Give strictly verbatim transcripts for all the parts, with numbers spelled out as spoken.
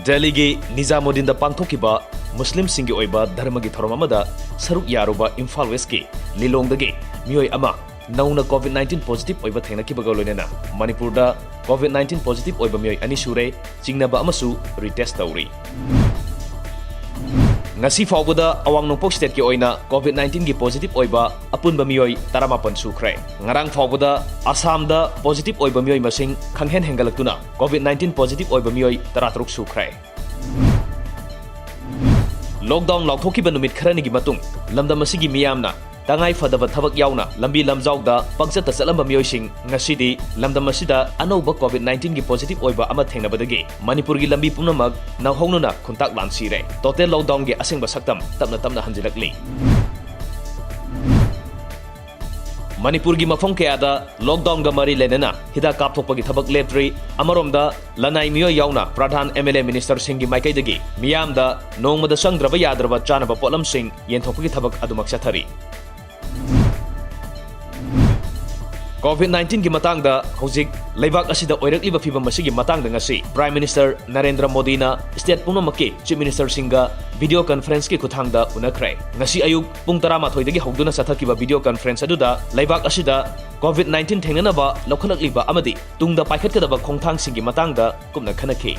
ꯗꯦꯜꯂꯤꯒꯤ ꯅꯤꯖꯥꯃꯨꯗꯗꯤꯟꯗ ꯄꯥꯡꯊꯣꯛꯈꯤꯕ ꯃꯨꯁꯂꯤꯝꯁꯤꯡꯒꯤ ꯑꯣꯏꯕ ꯙꯔꯃꯒꯤ ꯊꯧꯔꯝ ꯑꯃꯗ ꯁꯔꯨꯛ ꯌꯥꯔꯨꯕ ꯏꯝꯐꯥꯜ ꯋꯦꯁꯀꯤ ꯂꯤꯂꯣꯡꯗꯒꯤ ꯃꯤꯑꯣꯏ ꯑꯃ ꯅꯧꯅ COVID nineteen positive ꯑꯣꯏꯕ ꯊꯦꯡꯅꯈꯤꯕꯒ ꯂꯣꯏꯅꯅ ꯃꯅꯤꯄꯨꯔꯗ COVID nineteen positive ꯑꯣꯏꯕ ꯃꯤꯑꯣꯏ ꯑꯅꯤ ꯁꯨꯔꯦ, ꯆꯤꯡꯅꯕ ꯑꯃꯁꯨ retest ꯇꯧꯔꯤ꯫ ꯉꯁꯤ ꯐꯥꯎꯕꯗ ꯑꯋꯥꯡ ꯅꯣꯡꯄꯣꯛ stateꯀꯤ ꯑꯣꯏꯅ COVID nineteenꯒꯤ positive ꯑꯣꯏꯕ ꯑꯄꯨꯟꯕ ꯃꯤꯑꯣꯏ ꯇꯔꯥꯃꯥꯄꯟ ꯁꯨꯈ꯭ꯔꯦ꯫ ꯉꯔꯥꯡ ꯐꯥꯎꯕꯗ ꯑꯁꯥꯝꯗ positive ꯑꯣꯏꯕ ꯃꯤꯑꯣꯏ ꯃꯁꯤꯡ ꯈꯪꯍꯦꯟ ꯍꯦꯟꯒꯠꯂꯛꯇꯨꯅ COVID nineteen positive ꯑꯣꯏꯕ ꯃꯤꯑꯣꯏ ꯇꯔꯥꯇꯔꯨꯛ ꯁꯨꯈ꯭ꯔꯦ꯫ Lockdown ꯂꯥꯎꯊꯣꯛꯈꯤꯕ ꯅꯨꯃꯤꯠ ꯈꯔꯅꯤꯒꯤ ꯃꯇꯨꯡ ꯂꯝꯗꯝ ꯑꯁꯤꯒꯤ ꯃꯤꯌꯥꯝꯅ ꯇꯉꯥꯏ ꯐꯗꯕ ꯊꯕꯛ ꯌꯥꯎꯅ ꯂꯝꯕꯤ ꯂꯝꯖꯥꯎꯗ ꯄꯪꯆꯠꯇ ꯆꯠꯂꯝꯕ ꯃꯤꯑꯣꯏꯁꯤꯡ ꯉꯁꯤꯗꯤ ꯂꯝꯗꯝ ꯑꯁꯤꯗ ꯑꯅꯧꯕ COVID nineteenꯒꯤ positive ꯑꯣꯏꯕ ꯑꯃ ꯊꯦꯡꯅꯕꯗꯒꯤ ꯃꯅꯤꯄꯨꯔꯒꯤ ꯂꯝꯕꯤ ꯄꯨꯝꯅꯃꯛ ꯅꯧꯍꯧꯅꯅ ꯈꯨꯟꯇꯥꯛ ꯂꯥꯟꯁꯤꯔꯦ꯫ Total lockdownꯒꯤ ꯑꯁꯦꯡꯕ ꯁꯛꯇꯝ ꯇꯞꯅ ꯇꯞꯅ ꯍꯟꯖꯤꯜꯂꯛꯂꯤ꯫ ꯃꯅꯤꯄꯨꯔꯒꯤ ꯃꯐꯝ ꯀꯌꯥꯗ lockdownꯒ ꯃꯔꯤ ꯂꯩꯅꯅ ꯍꯤꯗꯥꯛ ꯀꯥꯞꯊꯣꯛꯄꯒꯤ ꯊꯕꯛ ꯂꯦꯞꯇ꯭ꯔꯤ꯫ ꯑꯃꯔꯣꯝꯗ ꯂꯅꯥꯏ ꯃꯤꯑꯣꯏ ꯌꯥꯎꯅ ꯄ꯭ꯔꯙꯥꯟ, MLA, ministerꯁꯤꯡꯒꯤ ꯃꯥꯏꯀꯩꯗꯒꯤ ꯃꯤꯌꯥꯝꯗ ꯅꯣꯡꯃꯗ ꯆꯪꯗ꯭ꯔꯕ ꯌꯥꯗ꯭ꯔꯕ ꯆꯥꯅꯕ ꯄꯣꯠꯂꯝꯁꯤꯡ ꯌꯦꯟꯊꯣꯛꯄꯒꯤ ꯊꯕꯛ ꯑꯗꯨꯃꯛ ꯆꯠꯊꯔꯤ꯫ COVID nineteenꯒꯤ ꯃꯇꯥꯡꯗ ꯍꯧꯖꯤꯛ ꯂꯩꯕꯥꯛ ꯑꯁꯤꯗ ꯑꯣꯏꯔꯛꯂꯤꯕ ꯐꯤꯕꯝ ꯑꯁꯤꯒꯤ ꯃꯇꯥꯡꯗ ꯉꯁꯤ Prime Minister ꯅꯔꯦꯟꯗ꯭ꯔ ꯃꯣꯗꯤꯅ state ꯄꯨꯝꯅꯃꯛꯀꯤ Chief Ministerꯁꯤꯡꯒ video conferenceꯀꯤ ꯈꯨꯠꯊꯥꯡꯗ ꯎꯅꯈ꯭ꯔꯦ꯫ ꯉꯁꯤ ꯑꯌꯨꯛ ꯄꯨꯡ ꯇꯔꯥꯃꯥꯊꯣꯏꯗꯒꯤ ꯍꯧꯗꯨꯅ ꯆꯠꯊꯈꯤꯕ video conference ꯑꯗꯨꯗ ꯂꯩꯕꯥꯛ ꯑꯁꯤꯗ COVID nineteen ꯊꯦꯡꯅꯅꯕ ꯂꯧꯈꯠꯂꯛꯂꯤꯕ ꯑꯃꯗꯤ ꯇꯨꯡꯗ ꯄꯥꯏꯈꯠꯀꯗꯕ ꯈꯣꯡꯊꯥꯡꯁꯤꯡꯒꯤ ꯃꯇꯥꯡꯗ ꯀꯨꯞꯅ ꯈꯟꯅꯈꯤ꯫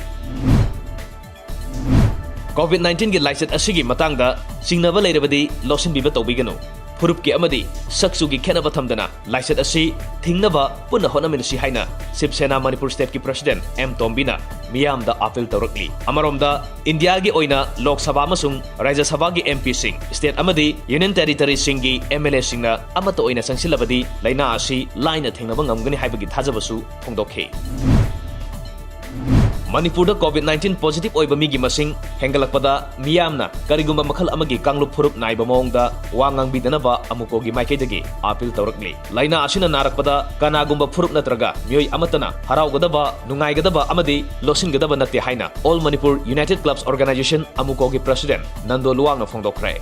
COVID nineteenꯒꯤ ꯂꯥꯏꯆꯠ ꯑꯁꯤꯒꯤ ꯃꯇꯥꯡꯗ ꯆꯤꯡꯅꯕ ꯂꯩꯔꯕꯗꯤ ꯂꯧꯁꯤꯟꯕꯤꯕ ꯇꯧꯕꯤꯒꯅꯨ꯫ ꯐꯨꯔꯨꯞꯀꯤ ꯑꯃꯗꯤ ꯁꯛꯆꯨꯒꯤ ꯈꯦꯠꯅꯕ ꯊꯝꯗꯅ ꯂꯥꯏꯆꯠ ꯑꯁꯤ ꯊꯤꯡꯅꯕ ꯄꯨꯟꯅ ꯍꯣꯠꯅꯃꯤꯟꯅꯁꯤ ꯍꯥꯏꯅ ꯁꯤꯕ ꯁꯦꯅꯥ ꯃꯅꯤꯄꯨꯔ stateꯀꯤ president ꯑꯦꯝ ꯇꯣꯝꯕꯤꯅ ꯃꯤꯌꯥꯝꯗ appeal ꯇꯧꯔꯛꯂꯤ꯫ ꯑꯃꯔꯣꯝꯗ ꯏꯟꯗꯤꯌꯥꯒꯤ ꯑꯣꯏꯅ ꯂꯣꯛ ꯁꯚꯥ ꯑꯃꯁꯨꯡ ꯔꯥꯖ꯭ꯌ ꯁꯚꯥꯒꯤ MPꯁꯤꯡ, state ꯑꯃꯗꯤ union territoryꯁꯤꯡꯒꯤ MLAꯁꯤꯡꯅ ꯑꯃꯠꯇ ꯑꯣꯏꯅ ꯆꯪꯁꯤꯜꯂꯕꯗꯤ ꯂꯥꯏꯅꯥ ꯑꯁꯤ ꯂꯥꯏꯅ ꯊꯦꯡꯅꯕ ꯉꯝꯒꯅꯤ ꯍꯥꯏꯕꯒꯤ ꯊꯥꯖꯕꯁꯨ ꯐꯣꯡꯗꯣꯛꯈꯤ꯫ ꯃꯅꯤꯄꯨꯔꯗ COVID nineteen positive ꯑꯣꯏꯕ ꯃꯤꯒꯤ ꯃꯁꯤꯡ ꯍꯦꯟꯒꯠꯂꯛꯄꯗ ꯃꯤꯌꯥꯝꯅ ꯀꯔꯤꯒꯨꯝꯕ ꯃꯈꯜ ꯑꯃꯒꯤ ꯀꯥꯡꯂꯨꯞ ꯐꯨꯔꯨꯞ ꯅꯥꯏꯕ ꯃꯑꯣꯡꯗ ꯋꯥ ꯉꯥꯡꯕꯤꯗꯅꯕ ꯑꯃꯨꯀꯣꯒꯤ ꯃꯥꯏꯀꯩꯗꯒꯤ appeal ꯇꯧꯔꯛꯂꯤ꯫ ꯂꯥꯏꯅꯥ ꯑꯁꯤꯅ ꯅꯥꯔꯛꯄꯗ ꯀꯅꯥꯒꯨꯝꯕ ꯐꯨꯔꯨꯞ ꯅꯠꯇ꯭ꯔꯒ ꯃꯤꯑꯣꯏ ꯑꯃꯠꯇꯅ ꯍꯔꯥꯎꯒꯗꯕ, ꯅꯨꯡꯉꯥꯏꯒꯗꯕ ꯑꯃꯗꯤ ꯂꯣꯠꯁꯤꯟꯒꯗꯕ ꯅꯠꯇꯦ ꯍꯥꯏꯅ All Manipur United Clubs Organisation, ꯑꯃꯨꯀꯣꯒꯤ president Nando ꯂꯨꯋꯥꯡꯅ ꯐꯣꯡꯗꯣꯛꯈ꯭ꯔꯦ꯫